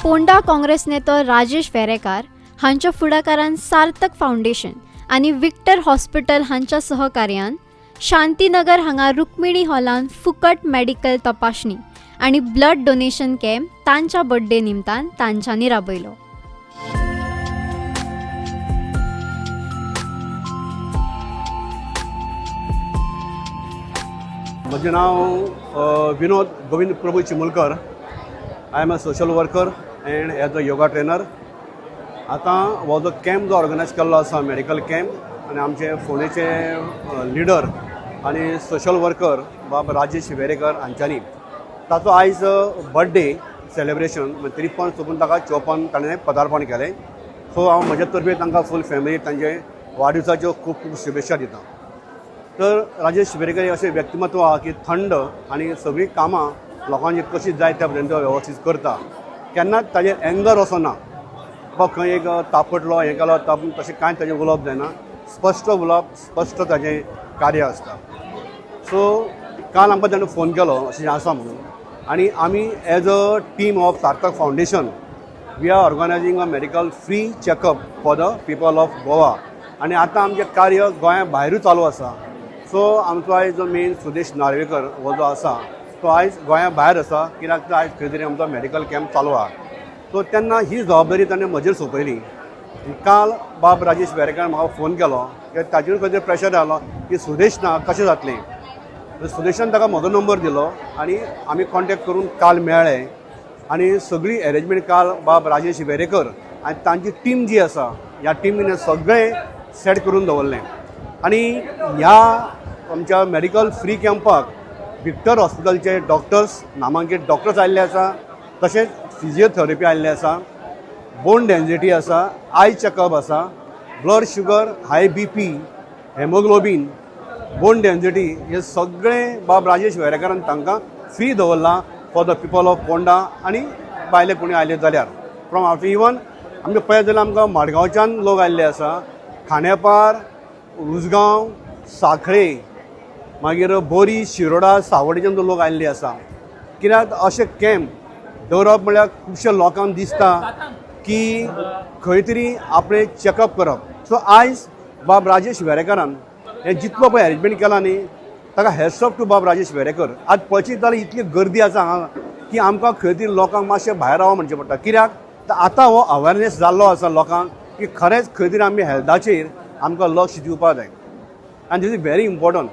फोंडा काँग्रेस नेतो राजेश वेरेकार हांच्या फुडाकारान सार्थक फावंडेशन आनी विक्टर हॉस्पिटल हांच्या सहकार्यान शांतीनगर हांगा रुक्मिणी हॉलान फुकट मेडिकल तपासणी आनी ब्लड डोनेशन कॅम्प तांच्या बर्थडे निमतान तांच्यांनी राबयलो. म्हजें नांव Vinod Govind Prabhu Chimulkar. I am a social worker and as a yoga trainer. आतां हो जो कॅम्प जो ऑर्गनायज केल्लो आसा मेडिकल कॅम्प आनी आमचे फोंडेचे लिडर आनी सोशल वर्कर बाब राजेश वेरेकर हांच्यांनी ताचो आयज बर्थडे सेलिब्रेशन 53 सोंपून ताका 54 ताणें पदार्पण केलें. सो हांव म्हज्या तर्फे तांकां फूल फॅमिली तांचे वाडदिवसाच्यो खूब खूब शुभेच्छा दिता. तर राजेश वेरेकर हे अशें व्यक्तिमत्व आहा की थंड आनी सगळीं कामां लोकांची कशी जाय त्या पद्दतीन तो वेवस्थीत करता. केन्नाच ताजेर एंगर असो ना, बाबा खंय एक तापटलो हें केलो तापून तशें कांय ताजें उलोवप जायना. स्पश्ट उलोवप, स्पश्ट ताजें कार्य आसता. सो काल आमकां ताणें फोन केलो अशें आसा म्हणून आनी आमी as a team of Sarthak foundation we are organising a medical free checkup for the people of Goa. आनी आतां आमचें कार्य गोंया भायरूय चालू आसा. सो आमचो आयज जो मेन सुदेश नार्वेकर हो जो आसा तो आयज गोंया भायर आसा, कित्याक तर आयज खंय तरी आमचो मेडिकल कॅम्प चालू आहा. सो तेन्ना ही जबाबदारी ताणें म्हजेर सोंपयली. काल बाब राजेश वेरेकर म्हाका फोन केलो कित्याक ताजेर खंय तरी प्रेशर आयलो की सुदेश ना कशें जातलें. सुदेशान ताका म्हजो नंबर दिलो आनी आमी कॉन्टेक्ट करून काल मेळ्ळे आनी सगळी एरेंजमेंट काल बाब राजेश वेरेकर आनी तांची टीम जी आसा ह्या टिमीन सगळें सेट करून दवरलें. आनी ह्या आमच्या मेडिकल फ्री कॅम्पाक विक्टर हॉस्पिटलचे डॉक्टर्स, नामांकीत डॉक्टर्स आयिल्ले आसा, तशेंच फिजियोथेरपी आयिल्ले आसा, बोन डेन्सिटी आसा, आय चॅकअप आसा, blood sugar, high BP, haemoglobin, bone density हे सगळें बाब राजेश वेरेकरान तांकां फ्री दवरलां for the people of Ponda आनी भायले कोणी आयले जाल्यार फ्रॉम आफ्टर इवन आमकां पळयत जाल्यार आमकां मडगांवच्यान लोक आयिल्ले आसा, खांडेपार, उजगांव, साखळे, मागीर बोरी, शिरोडा, सावड्डेच्यान लोक आयिल्ले आसा. कित्याक अशें कॅम्प दवरप म्हळ्यार खुबश्या लोकांक दिसता की खंय तरी आपणें चॅकअप करप. सो आयज बाब राजेश वेरेकरान हें जितलो पळय एरेंजमेंट केला न्ही ताका हॅट्स ऑफ टू बाब राजेश वेरेकर. आज पळयत जाल्यार इतली गर्दी आसा हांगा की आमकां खंय तरी लोकांक मातशें भायर रावप म्हणचें पडटा. कित्याक तर आतां हो अवेरनेस जाल्लो आसा लोकांक की खरेंच खंय तरी आमी हेल्थाचेर आमकां लक्ष दिवपाक जाय. आनी this is very important.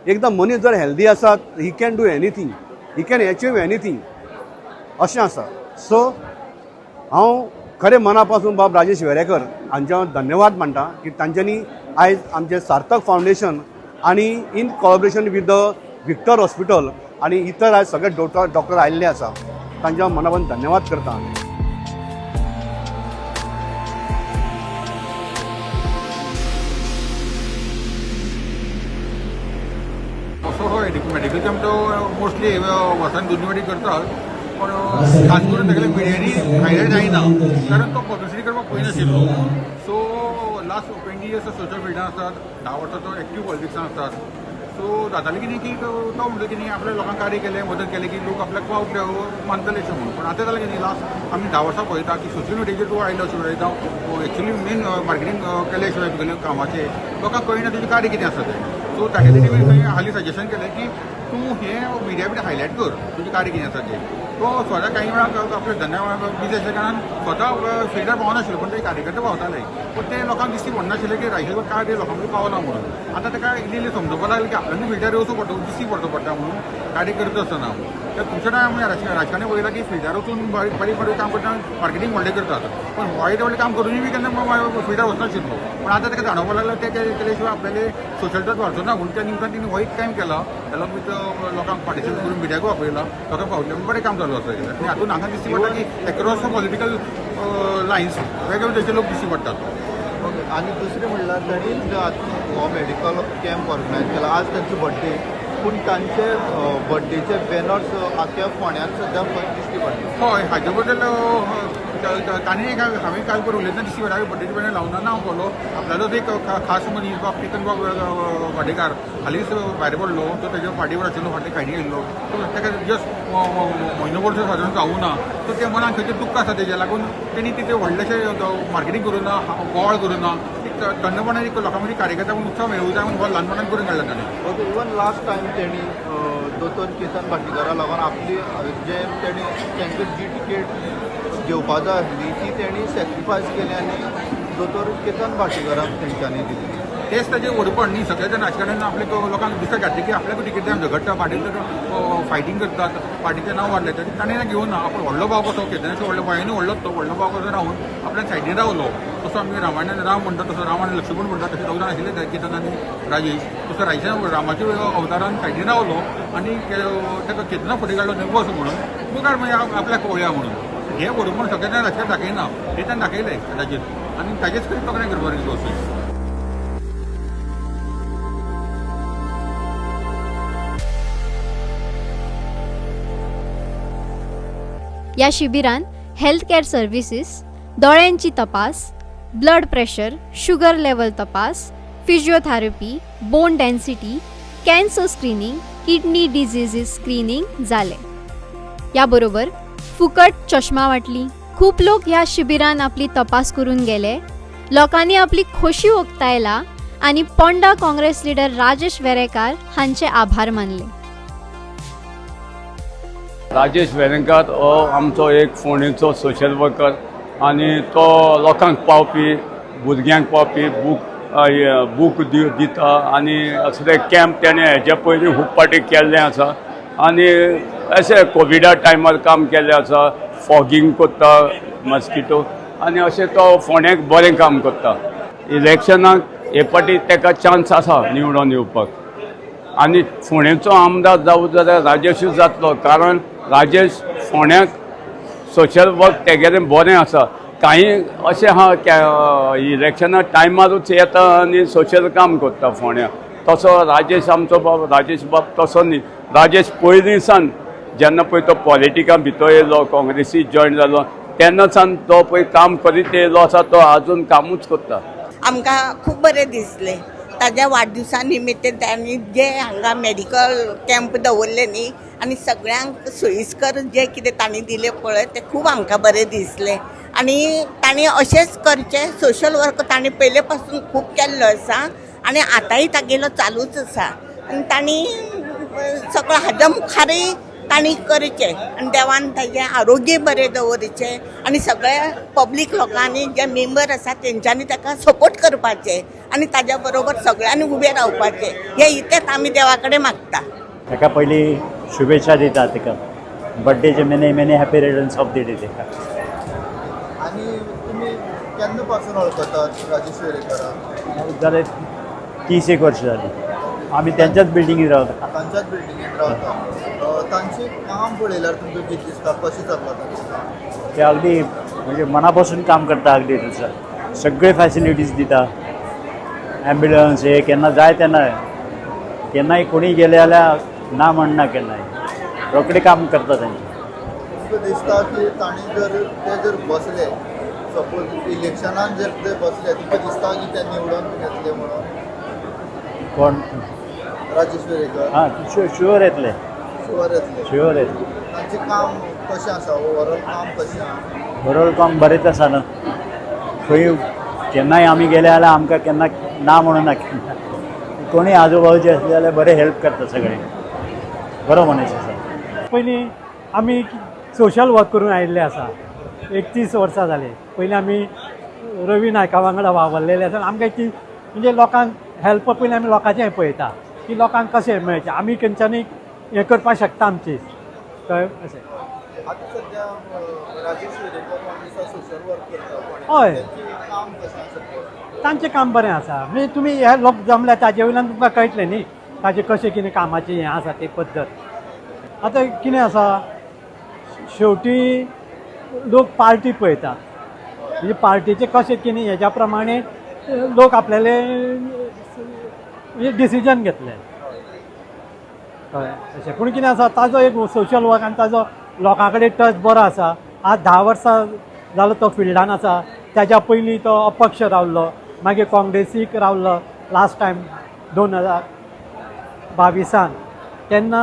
एकदां मनीस जर हेल्दी आसा he can do anything, he can achieve anything अशें आसा. सो हांव खरें मना पासून बाब राजेश वेरेकर हांचे धन्यवाद मानता की तांच्यांनी आयज आमचें सार्थक फावंडेशन आनी in collaboration with the Victor hospital आनी इतर आयज सगळे डॉक्टर आयिल्ले आसा तांच्या मना पासून धन्यवाद करता. असो हय मेडिकल कॅम्प तो मोस्टली वर्सान दोन वाटी करतात, पण खास करून तागेले मिडियांनी हायलायट जायना कारण तो पब्लिसिटी करपाक पळयनाशिल्लो. सो लास्ट 20 इयर्स सोशल फिल्डान आसात, 10 वर्सां तो एक्टीव पॉलिटिक्सान आसात. सो जातालें कितें की तो म्हणटा की न्ही आपल्या लोकांक कार्य केलें, मदत केलें की लोक आपल्याक पावतले मानतले अशें म्हणून. पण आतां जालें कितें लास्ट आमी 10 वर्सां पळयता की सोशल मिडियाचेर तूं आयलो शिवाय जावं एक्चुली मेन मार्केटींग केले शिवाय तुगेलें कामाचें लोकांक कळना तुजें कार्य कितें आसा तें. सो तागेले टिमीन थंय हालीं सजेशन केलें की तूं हें मिडिया भितर हायलायट कर तुजें कार्य कितें आसा तें. तो स्वता कांय वेळार आपल्या धंद्या बिजी आसल्या कारणान स्वता फिल्डार पावनाशिल्लो, पण ते कार्यकर्ते पावताले, पूण ते लोकांक दिश्टी पडनाशिल्ले की राजेश कार्य लोकां कडेन पावना म्हणून. आतां ताका इल्ली इल्ली समजोवपाक लागलें की आपल्यान फिल्डार वचूं पडटा, दिश्टी पडचो पडटा म्हणून कार्य करता आसतना. तर खुबशे टायम आमी राजकारणी पळयला की फिल्डार वचून बारीक बारीक बारीक काम करता, मार्केटींग व्हडलें करतात, पण व्हडलें व्हडलें काम करूनय बी केन्ना फिल्डार वचनाशिल्लो. पण आतां ताका जाणवपाक लागलें तें केले शिवाय आपल्याले सोशल टच वाडचो ना म्हणून त्या निमतान तिणें हो एक कॅम्प केला. एलॉंग विथ लोकांक पार्टिसिपेट करून मिडियाकूय आपयला, लोकांक पावतले म्हणून बरें काम चालू आसा. आनी हातूंत हांगा दिश्टी पडटा की एक्रॉस the political lines वेगळे तरेचे लोक दिश्टी पडटात. ओके, आनी दुसरें म्हणल्यार तांणी हो मेडिकल कॅम्प ऑर्गनायज केला, आज तांचो बर्थडे, पूण तांचे बर्थडेचे बॅनर्स आख्या फोंड्यान सद्या दिश्टी पडटा. हय, हाजे बद्दल ताणें हांवें काल पयर उलयतना दिसली वेळार बड्डेच्या वेळार लावना ना हांव पळयलो आपल्यालोच एक खास मनीस बाब केतन बाब वाडेकार हालींच भायर पडलो, तो तेज्या फाटीवर आशिल्लो, फाटले खायनी येयल्लो, तो ताका जस्ट म्हयनो वर्स सादारण जावूं ना, सो ते मनाक खंयचें दुख्ख आसा तेज्या लागून तेणी तितें व्हडलेशें मार्केटींग करूं ना, बोवाळ करूं ना, एक थंडपणान एक लोकां मदीं कार्यकर्ता म्हणून उत्सव मेळूं जाय म्हणून ल्हानपणान करून काडला ताणें. ओके, इवन लास्ट टायम तेणी दोतोर केतन भाटीकारा लागून आपली जे तेणी तांकां जी टिकेट घेवपा जाय आसली ती तेणी सॅक्रिफायस केली आनी दोतोर केतन भाटीकाराक तेंच्यांनी दिली. तेच ताजें व्हडपण न्ही, सगळे जाण राजकारणान आपले लोकांक दुसऱ्या घातले की आपल्याकूय टिकेट जाय, झगडटा, पार्टीक फायटींग करतात, पार्टीचें नांव वाडलें तरी ताणें घेवन ना, आपण व्हडलो भाव कसो केतनाचो व्हडलो वयानूय व्हडलो तो व्हडलो भाव कसो रावन आपल्या सायडीन रावलो, तसो आमी रामायणान राम म्हणटा तसो राम आनी लक्ष्मण म्हणटा तशें दोग जाण आशिल्ले केतन आनी राजेश, तसो राजेशान रामाच्या अवतारान सायडीन रावलो आनी ताका केतना फुडें काडलो न्हय बस म्हणून मुखार मागीर आपल्याक पळोवया म्हणून हें व्हडपण सगळें जाण राजकारण दाखयना, हें ताणें दाखयलें ताजेर आनी ताजेच खातीर तोखणाय करपाक वचून. या शिबिरान हेल्थ केअर सर्विसीस, दोळ्यांची तपास, ब्लड प्रेशर, शुगर लेवल तपास, physiotherapy, bone density, cancer screening, kidney diseases screening जाले. या बरोबर फुकट चष्मा वाटली. खूप लोक ह्या शिबिरान आपली तपास करून गेले. लोकांनी आपली खोशी उक्तायला आनी पोंडा काँग्रेस लिडर राजेश वेरेकार हांचे आभार मानले. राजेश वेरेंकार हो आमचो एक फोंडेचो सोशल वर्कर आनी तो लोकांक पावपी, भुरग्यांक पावपी, बूक दिता आनी असले कॅम्प तेणें हेजे पयलीं खूब फावटी केल्लें आसा आनी अशें कोविडा टायमार काम केल्लें आसा, फॉगींग करता मस्किटो आनी अशें तो फोंड्याक बरें काम करता. इलेक्शनाक हे फावटी ताका चान्स आसा निवडून येवपाक आनी फोंडेचो आमदार जावं जाल्यार राजेशूच जातलो, कारण राजेश फोंड्याक सोशल वर्क तेगेलें बरें आसा. कांय अशें आहा इलेक्शना टायमारूच येता आनी सोशल काम करता फोंड्या, तसो राजेश आमचो बाब राजेश बाब तसो न्ही. राजेश पयलीं सावन जेन्ना पळय तो पॉलिटिकां भितर येयलो, काँग्रेसीक जॉयन जालो, तेन्ना सावन तो पळय काम करीत येयलो आसा, तो आजून कामूच करता. आमकां खूब बरें दिसलें ताज्या वाडदिवसा निमित्त तांणी जे हांगा मेडिकल कॅम्प दवरले न्ही आनी सगळ्यांक सोयीस्कर जे कितें तांणी दिलें पळय तें खूब आमकां बरें दिसलें आनी तांणी अशेंच करचें. सोशल वर्क तांणी पयले पासून खूब केल्लो आसा आनी आतांय तागेलो चालूच आसा आनी तांणी सगळो हाज्या मुखारय तांणी करचें आनी देवान ताजें आरोग्य बरें दवरचें आनी सगळ्या पब्लीक लोकांनी जे मेंबर आसा तेंच्यांनी ताका सपोर्ट करपाचें आनी ताज्या बरोबर सगळ्यांनी उबें रावपाचें, हें इतलेंच आमी देवा कडेन मागता. ताका पयलीं शुभेच्छा दिता, ताका बड्डेचे many many happy returns of the day ताका. आनी तुमी केन्ना पासून वळखतात राजेश वेरेंकाराक? जाले 30 वर्ष जाली आमी त्यांच्याच बिल्डिंगेत रावता. तांच्याच बिल्डिंगेत रावता. तांचें काम पळयल्यार तुमकां कितें दिसता, कशें चल्लां तांचें काम? ते अगदी म्हणजे मनापासून काम करता, अगदी तसं सगळे फॅसिलिटीज दिता, ॲम्ब्युलन्स हे केन्ना जाय तेन्ना, केन्नाय कोणी गेले जाल्यार ना म्हणना, केन्नाय रोखडें काम करता तांचें. तुमकां दिसता की तांणी जर ते जर बसले, सपोज इलेक्शनान जर ते बसले, तुमकां दिसता की ते निवडून येतले म्हणून? कोण? राजेश वेरेंकर. हां, शुअर येतले. शुअर येतले. शुअर येतले. तांचें काम कशें आसा, ओवरऑल काम कशें आसा? ओवरऑल काम बरेंच आसा न्हू, खंय केन्नाय आमी गेले जाल्यार आमकां केन्ना ना म्हणून ना, केन्ना कोणूय आजूबाजूचे आसले जाल्यार बरें हेल्प करता सगळे, बरो मनीस आसा. पयलीं आमी सोशल वर्क करून आयिल्ले आसा, 31 वर्सां जालीं. पयलीं आमी रवी नायका वांगडा वावरलेले आसा. आमकां ती म्हणजे लोकांक हेल्प पयलीं आमी लोकांचें पळयता की लोकांक कशें मेळचें, आमी तेंच्यांनी हें करपाक शकता आमची, कळ्ळें अशें. आतां सद्या राजेश वेरेंकर दिसा सोशल वर्क करता, हय, काम कशें आसा? तांचें काम बरें आसा. म्हणजे तुमी हे लोक जमल्या ताजे वयल्यान तुमकां कळटलें न्ही ताजें कशें कितें कामाचें हें आसा ती पद्दत. आतां कितें आसा, शेवटी लोक पार्टी पळयतात, म्हणजे पार्टीचें कशें कितें हेज्या प्रमाणे लोक आपल्याले म्हणजे डिसिजन घेतले, कळ्ळें अशें. पूण कितें आसा, ताजो एक सोशल वर्क आनी ताजो लोकां कडेन टच बरो आसा. आज 10 वर्सां जालो तो फिल्डान आसा. ताज्या पयलीं तो अपक्ष रावलो, मागीर काँग्रेसीक रावलो लास्ट टायम 2022 तेन्ना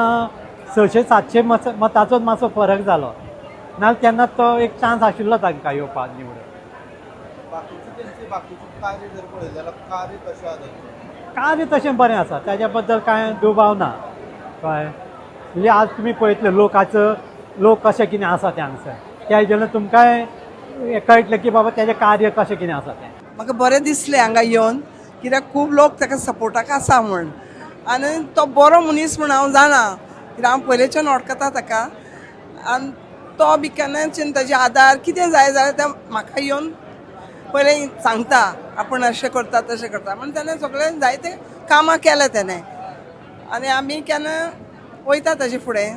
600-700 मताचोच मातसो फरक जालो, नाजाल्यार तेन्ना तो एक चान्स आशिल्लो तांकां येवपाक निवडून. बाकीचे तेंचे बाकीचे कार्य जर पळयलें जाल्यार कार्य कशें आसा तेंचें? कार्य तशें बरें आसा, ताज्या बद्दल कांय दुबाव ना. कळ्ळें? म्हणजे आज तुमी पळयतले लोकाचो, लोक कशें कितें आसा तें हांगसर, त्या हेजेर तुमकांय कळटलें की बाबा तेजें कार्य कशें कितें आसा तें. म्हाका बरें दिसलें हांगा येवन, कित्याक खूब लोक ताका सपोर्टाक आसा म्हूण, आनी तो बरो मनीस म्हूण हांव जाणा, कित्याक हांव पयलेच्यान वळखता ताका. आनी तो बी केन्नाय ताजे आदार कितें जाय जाल्यार ते म्हाका येवन पयलें सांगता, आपूण अशें करता तशें करता म्हूण. तेणें सगळें जायते कामां केलें तेणें, आनी आमी केन्ना वयता ताजे फुडें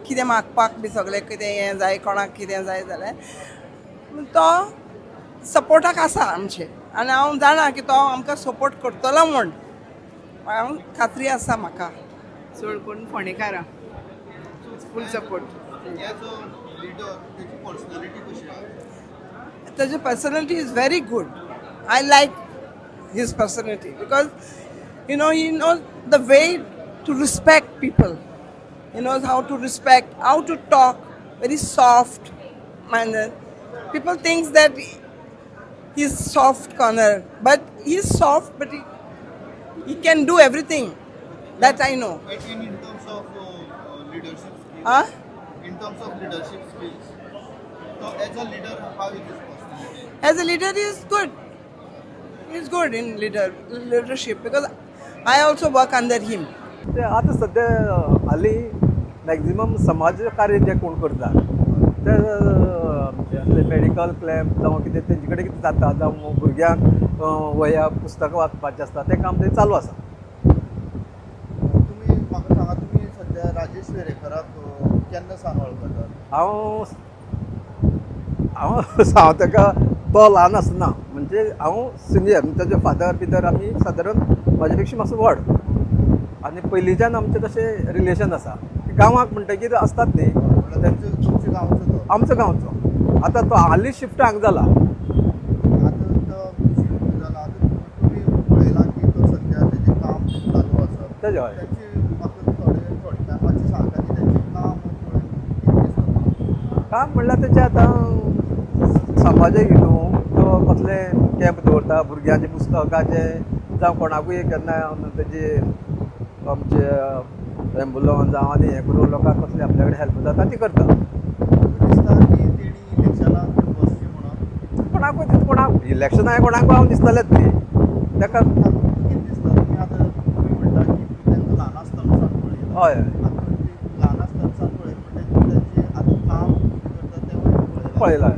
कितें मागपाक बी सगळें कितें हें जाय, कोणाक कितें जाय जाल्यार तो सपोर्टाक आसा आमचे, आनी हांव जाणा की तो आमकां सपोर्ट करतलो म्हूण हांव खात्री आसा म्हाका. चड करून फोंडेकारां फूल सपोर्ट. एज अ लिडर तेची पर्सनॅलिटी कशी आसा? ताजी personality is very good. I like his personality because he knows the way to respect people. He knows how to respect, how to talk, very soft manner. People thinks that he's soft corner, but he's soft, but he can do everything. That I know. In terms of leadership skills, Huh? In terms of leadership skills, तो as a leader how is his personality? As a leader, he is good. He is good in leadership because I also work under him. ते आतां सद्या हालीं maximum समाज कार्य जे कोण करता ते आमचे असले मेडिकल क्लॅम्प जावं कितें तेंचे कडेन कितें जाता, जावं भुरग्यांक वया पुस्तकां वाचपाचें आसता, तें काम तें चालू आसा. तुमी म्हाका सांगा, तुमी सद्या राजेश वेरेंकराक केन्ना सावन वळखतात? हांव हांव हांव ताका तो ल्हान आसना, म्हणजे हांव सिनियर, ताजे फादर बिदर आमी सादारण म्हाजे पेक्षा मातसो व्हड, आनी पयलींच्यान आमचें तशें रिलेशन आसा. गांवाक म्हणटकीर आसतात न्ही. म्हणल्यार तुमच्या गांवचो तो? आमचो गांवचो. आतां तो हालीं शिफ्ट हांगा जाला. आतां तो शिफ्ट जाला, आतां तुमी पळयलां की तो सद्या तेजें काम चालू आसा. तेजें हय. तेची म्हाका थोडे थोडक्यान मातशें सांगता की तेचें काम पळोवन कितें दिसता तुमकां? काम म्हणल्यार तेचें आतां समाजाक हितून तो कसले कॅम्प दवरता, भुरग्यांचे पुस्तकाचे जावं कोणाकूय केन्ना तेजी आमचे एम्बुलन्स जावं आनी हें करून लोकांक कसले आपल्या कडेन हेल्प जाता ती करता. तुमकां दिसता की तेणी इलेक्शनाक वचचें म्हणून? कोणाकूय कोणाक इलेक्शनाक कोणाकूय हांव दिसतलेंच न्ही ताका. तुमकां कितें दिसता, तुमी आतां तुमी म्हणटा की तुमी तांकां ल्हान आसतना सावन पळयला. हय. आतां ती ल्हान आसतना सावन पळयला म्हणटा तेंचें आतां काम कितें करता तेंवूय पळयलां. पळयलां.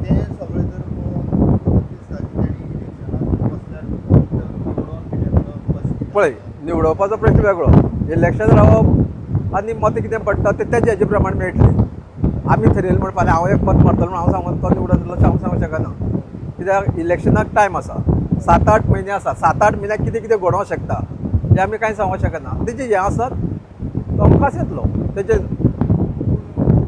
तें सगळें जर पळोवन तुमकां दिसता की तेणी इलेक्शनाक बसल्यार निवडून बी येतलो कशें कितें? पळय, निवडोवपाचो प्रश्न वेगळो, इलेक्शन रावप आनी मतां कितें पडटा तें तेजे हेजे प्रमाण मेळटलें. आमी थरयलें म्हण फाल्यां हांव एक मत मारतलो म्हण हांव सांगून तो निवडून येतलो अशें हांव सांगूंक शकना, कित्याक इलेक्शनाक टायम आसा, 7-8 म्हयने आसा. 7-8 म्हयन्याक कितें कितें घडोवंक शकता हें आमी कांय सांगूंक शकना. तेजें हें आसा, तो अमकांच येतलो, तेजें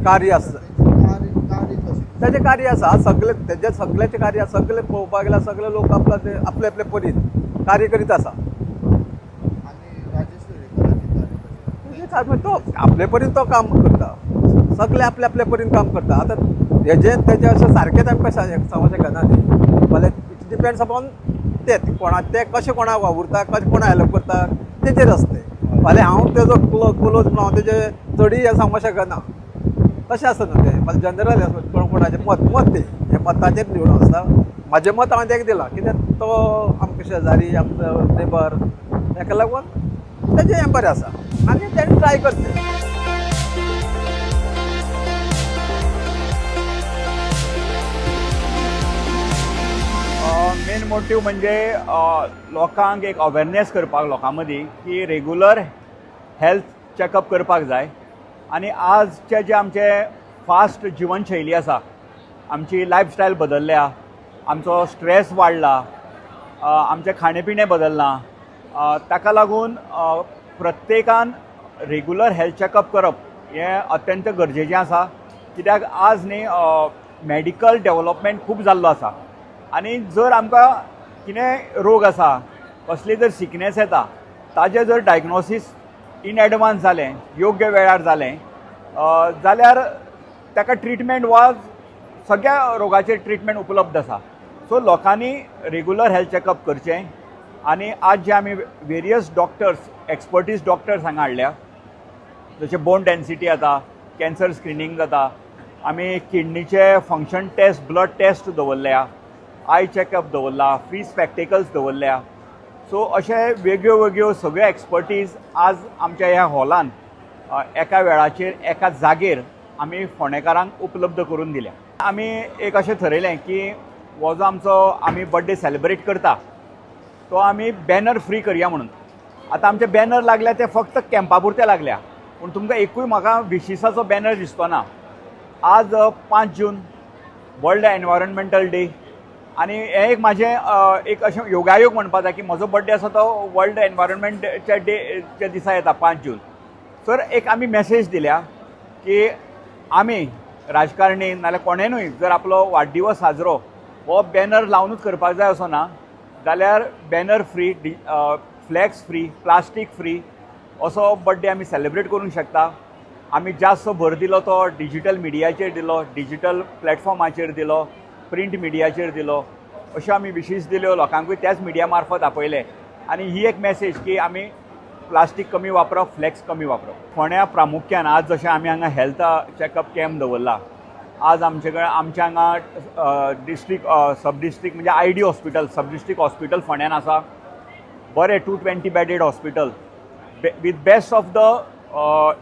कार्य आसा. तेंचें कार्य कशें? तेजें कार्य आसा सगळें, तेजें सगळ्याचें कार्य आसा. सगळें पळोवपाक गेल्यार सगळे लोक आपले आपले परीन कार्य करीत आसा. आनी राजेश वेरेंकराचें कार्य कशें? तेजें कार्य तो आपले परीन तो काम करता, सगळे आपले आपले परीन काम करता. आतां हेजें तेजें अशें सारकेंच आमकां सांगूंक शकना न्ही. फाल्यां it depends upon ते कोणा ते कशें कोणाक वावुरता, कशें कोणाक हेल्प करता तेजेर आसता तें. फाल्यां हांव तेजो क्लोज म्हणून हांव तेजें चडय हें सांगूंक शकना, तशें आसता न्हू तें. फाल्यां जनरल कोण कोणाचें मत मत तें हें मताचेर निवडून आसता. म्हाजें मत हांवें तेका दिलां, कित्याक तो आमकां शेजारी, आमचो नेबर, तेका लागून तेजें हें बरें आसा आनी तेणें ट्राय करचें. मेन मोटीव म्हणजे लोकांक एक अवेरनेस करपाक लोकां मदीं की रेगुलर हेल्थ चॅकअप करपाक जाय. आनी आजचे जे आमचे फास्ट जिवनशैली आसा, आमची लायफस्टायल बदलल्या, आमचो स्ट्रेस वाडला, आमचें खाणें पिणें बदललां, ताका लागून प्रत्येकान रेगुलर हेल्थ चॅकअप करप हें अत्यंत गरजेचें आसा. कित्याक आज न्ही मेडिकल डेवलपमेंट खूब जाल्लो आसा आनी जर आमकां कितें रोग आसा, कसली जर सिकनेस येता ताजें जर डायग्नोसीस इन एडवान्स जालें, योग्य वेळार जालें जाल्यार ताका ट्रिटमेंट वा सगळ्या रोगाचेर ट्रिटमेंट उपलब्ध आसा. सो लोकांनी रेगुलर हेल्थ चॅकअप करचें आनी आज जे आमी वेरियस डॉक्टर्स, एक्सपर्टीज डॉक्टर्स हांगा हाडल्या, जशें बोन डेन्सिटी जाता, कॅन्सर स्क्रिनींग जाता, आमी किडनीचे फंक्शन टेस्ट, ब्लड टेस्ट दवरल्या, I checkup दवरला, फ्री स्पॅक्टिकल्स दवरल्या. सो अशे वेगळ्यो वेगळ्यो सगळ्यो एक्सपर्टीज आज आमच्या ह्या हॉलान एका वेळाचेर एका जागेर आमी फोंडेकारांक उपलब्ध करून दिल्या. आमी एक अशें थरयलें की हो जो आमचो आमी बड्डे सेलिब्रेट करता तो आमी बॅनर फ्री करया म्हणून. आतां आमचे बॅनर लागल्या ते फक्त कॅम्पा पुरते लागल्या, पूण तुमकां एकूय म्हाका विशिसाचो बॅनर दिसतो ना. आज 5 जून वर्ल्ड एनवायरमेंटल डे आनी हें एक म्हाजें एक अशें योगायोग म्हणपा जाय की म्हजो बड्डे आसा तो वर्ल्ड एनवायरमेंटच्या डेच्या दिसा येता 5 जून. सर एक आमी मॅसेज दिल्या की आमी राजकारणी नाल्यार कोणेनूय जर आपलो वाडदिवस साजरो हो बॅनर लावनूच करपाक जाय असो ना, जाल्यार banner free, flags free, plastic free असो बड्डे आमी सेलिब्रेट करूंक शकता. आमी जास्त भर दिलो तो डिजिटल मिडियाचेर दिलो, डिजिटल प्लॅटफॉर्माचेर दिलो, प्रिंट मिडियाचेर दिलो, अश्यो आमी विशीस दिल्यो, लोकांकूय त्याच मिडिया मार्फत आपयले. आनी ही एक मॅसेज की आमी प्लास्टीक कमी वापरप, फ्लॅक्स कमी वापरप. फोंड्या प्रामुख्यान आज जशें आमी हांगा हेल्थ चॅकअप कॅम्प दवरला, आज आमचे कडेन आमच्या हांगा डिस्ट्रिक्ट सब डिस्ट्रिक्ट म्हणजे ID hospital, sub district hospital फोंड्यान आसा, बरें 220 bedded hospital with best of the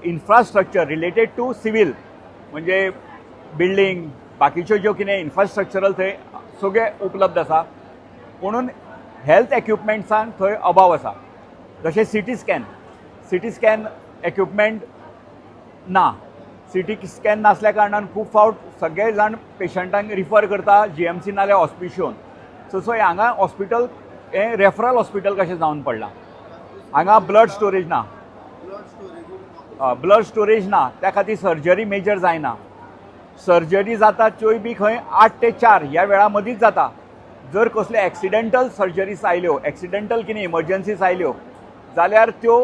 infrastructure related to civil, म्हणजे बिल्डींग बाकीच्यो ज्यो कितें इन्फ्रास्ट्रक्चरल थंय सगळें उपलब्ध आसा. पुणून हेल्थ एक्विपमेंट्सांक थंय अभाव आसा, जशें CT scan, CT scan equipment ना. सिटी स्कॅन नासल्या कारणान खूब फावट सगळे जाण पेशंटांक रिफर करता जीएमसी नाल्यार हॉस्पिशोन. सो सो हांगा हॉस्पिटल हें रेफरल हॉस्पिटल कशें जावन पडलां. हांगा ब्लड स्टोरेज ना, ब्लड स्टोरेज ना, त्या खातीर सर्जरी मेजर जायना. सर्जरी जाता त्योय बी खंय 8 ते 4 ह्या वेळा मदींच जाता. जर कसल्यो एक्सिडेंटल सर्जरीज आयल्यो, एक्सिडेंटल कितें इमर्जन्सीज आयल्यो जाल्यार त्यो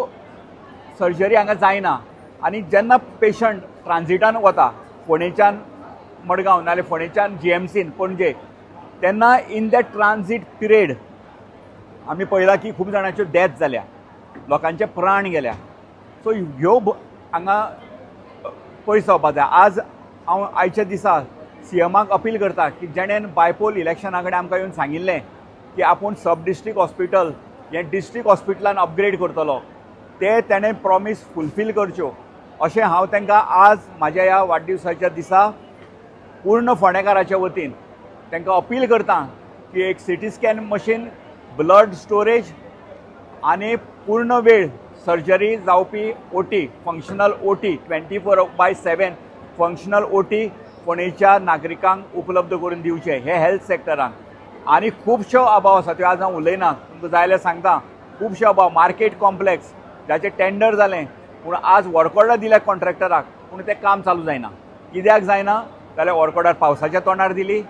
सर्जरी हांगा जायना. आनी जेन्ना पेशंट ट्रान्जिटान वता फोंडेच्यान मडगांव नाल्यार फोंडेच्यान जीएमसीन पणजे, तेन्ना इन that transit पिरियड आमी पळयलां की खूब जाणांच्यो डेथ जाल्या, लोकांचे प्राण गेल्या. सो ह्यो हांगा पयस जावपा जाय. आज हांव आयच्या दिसा सीएमाक अपील करता की जेणेन बायपोल इलेक्शना कडेन आमकां येवन सांगिल्लें की आपूण सब डिस्ट्रिक्ट हॉस्पिटल हें डिस्ट्रिक्ट हॉस्पिटलान अपग्रेड करतलो, ते तेणें प्रॉमीस फुलफील करच्यो अशें हांव तांकां आज म्हाज्या ह्या वाडदिवसाच्या दिसा पूर्ण फोंडेकाराच्या वतीन तांकां अपील करता की एक CT scan machine, blood storage आनी पूर्ण वेळ सर्जरी जावपी OT, functional OT, 24/7 functional OT फोंडेच्या नागरिकांक उपलब्ध करून दिवचे हे हेल्थ सेक्टरान. आनी खुबश्यो अभाव आसा त्यो आज हांव उलयना, तुमकां जाय जाल्यार सांगता. खुबश्यो अभाव, मार्केट कॉम्प्लेक्स जाचें टेंडर जालें पूण आज वर्क ऑर्डर दिल्या कॉन्ट्रॅक्टराक, पूण तें काम चालू जायना. कित्याक जायना जाल्यार वर्क ऑर्डर पावसाच्या तोंडार दिली.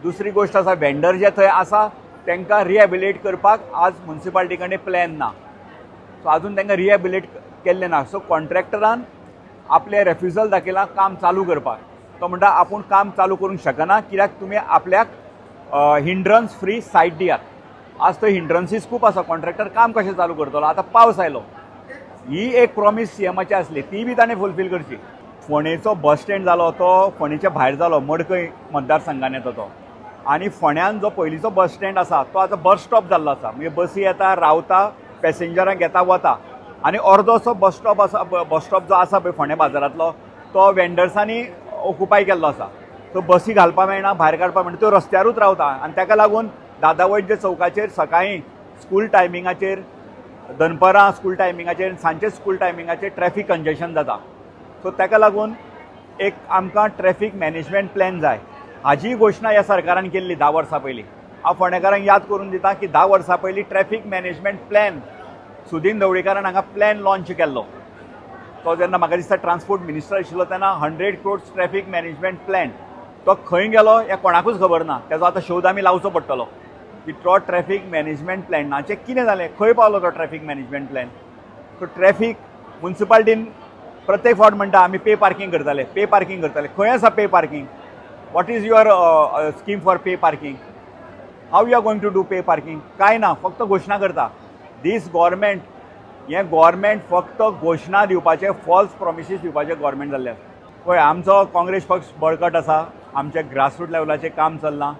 दुसरी गोश्ट आसा, वेंडर जे थंय आसा तांकां रिहेबिलिएट करपाक आज मुन्सिपालिटी कडेन प्लॅन ना, सो आजून तांकां रिहेबिलिएट केल्लें ना. सो कॉन्ट्रॅक्टरान आपलें रेफ्युजल दाखयलां काम चालू करपाक. तो म्हणटा आपूण काम चालू करूंक शकना कित्याक तुमी आपल्याक हिंड्रन्स फ्री सायट दियात. आज थंय हिंड्रन्सीस खूब आसा, कॉन्ट्रॅक्टर काम कशें चालू करतलो? आतां पावस आयलो, ही एक प्रॉमीस सीएमाची आसली ती बी ताणें फुलफील करची. फोंडेचो बस स्टँड जालो तो फोंडेच्या भायर जालो, मडकय मतदारसंघान येता तो. आनी फोंड्यान जो पयलींचो बस स्टँड आसा तो आतां बस स्टॉप जाल्लो आसा, म्हणजे बसी येता, रावता, पॅसेंजरांक घेता वता. आनी अर्दोसो बस स्टॉप आसा, बस स्टॉप जो आसा पळय फोंडें बाजारांतलो तो वेंडर्सांनी ऑक्युपाय केल्लो आसा. सो बसी घालपाक मेळना, भायर काडपाक मेळना, त्यो रस्त्यारूच रावता. आनी ताका लागून दादा वैद्य चौकाचेर सकाळीं स्कूल टायमिंगाचेर, दनपरां स्कूल टायमिंगाचेर, सांजचे स्कूल टायमिंगाचेर ट्रॅफिक कंजेशन जाता. सो ताका लागून एक आमकां ट्रॅफिक मॅनेजमेंट प्लॅन जाय. हाजी घोशणा ह्या सरकारान केल्ली 10 वर्सां पयलीं. हांव फोंडेकारांक याद करून दिता की 10 वर्सां पयलीं ट्रॅफिक मॅनेजमेंट प्लॅन सुदीन ढवळीकारान हांगा प्लॅन लॉन्च केल्लो. तो जेन्ना म्हाका दिसता ट्रान्सपोर्ट मिनिस्टर आशिल्लो तेन्ना 100 crores traffic management plan तो खंय गेलो हें कोणाकूच खबर ना. तेजो आतां शोध आमी लावचो पडटलो की तो ट्रॅफीक मॅनेजमेंट प्लॅनाचें कितें जालें, खंय पावलो तो ट्रॅफीक मॅनेजमेंट प्लॅन. तो ट्रॅफीक मुन्सिपालिटीन प्रत्येक फावट म्हणटा आमी पे पार्कींग करताले, पे पार्कींग करताले. खंय आसा pay parking? What is your scheme for pay parking? How you are going to do pay parking? कांय ना, फक्त घोशणा करता. दीस गोवोरमेंट, हें गोवोरमेंट फक्त घोशणा दिवपाचें, फॉल्स प्रोमिसीस दिवपाचें गोवोरमेंट जाल्लें आसा. पळय, आमचो काँग्रेस पक्ष बळकट आसा, आमच्या ग्रासरूट लेवलाचें काम चल्लां.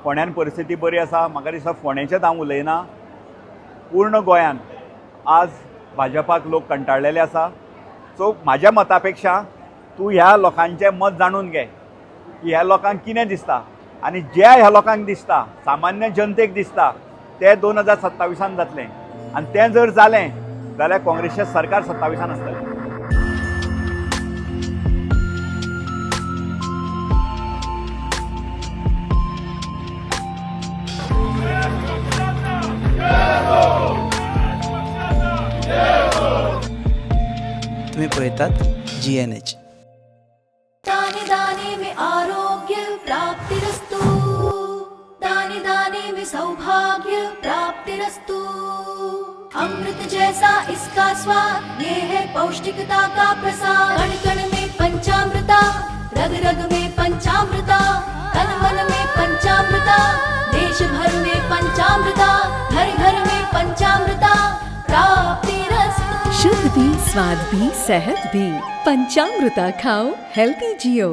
फोंड्यान परिस्थिती बरी आसा. म्हाका दिसता फोंडेचेंच हांव उलयना, पूर्ण गोंयान आज भाजपाक लोक कंटाळलेले आसा. सो म्हाज्या मता पेक्षा तूं ह्या लोकांचें मत जाणून घे की ह्या लोकांक कितें दिसता आनी ज्या ह्या लोकांक दिसता, सामान्य जनतेक दिसता तें 2027 जातलें आनी तें जर जालें जाल्यार काँग्रेसचें सरकार 27 आसतलें. तुम्ही पळयतात GNH. दाने दाने में आरोग्य प्राप्तिरस्तु, दाने दाने में सौभाग्य प्राप्तिरस्तु। अमृत जैसा इसका स्वाद, ये है पौष्टिकता का प्रसाद। कण कण में पंचामृता, रग रग में पंचामृता, तन मन में पंचामृता, देश भर में पंचामृता, घर घर में पंचामृता प्राप्तिरस्तु। शुद्ध भी, स्वाद भी, सेहत भी। पंचामृता खाओ, हेल्दी जियो।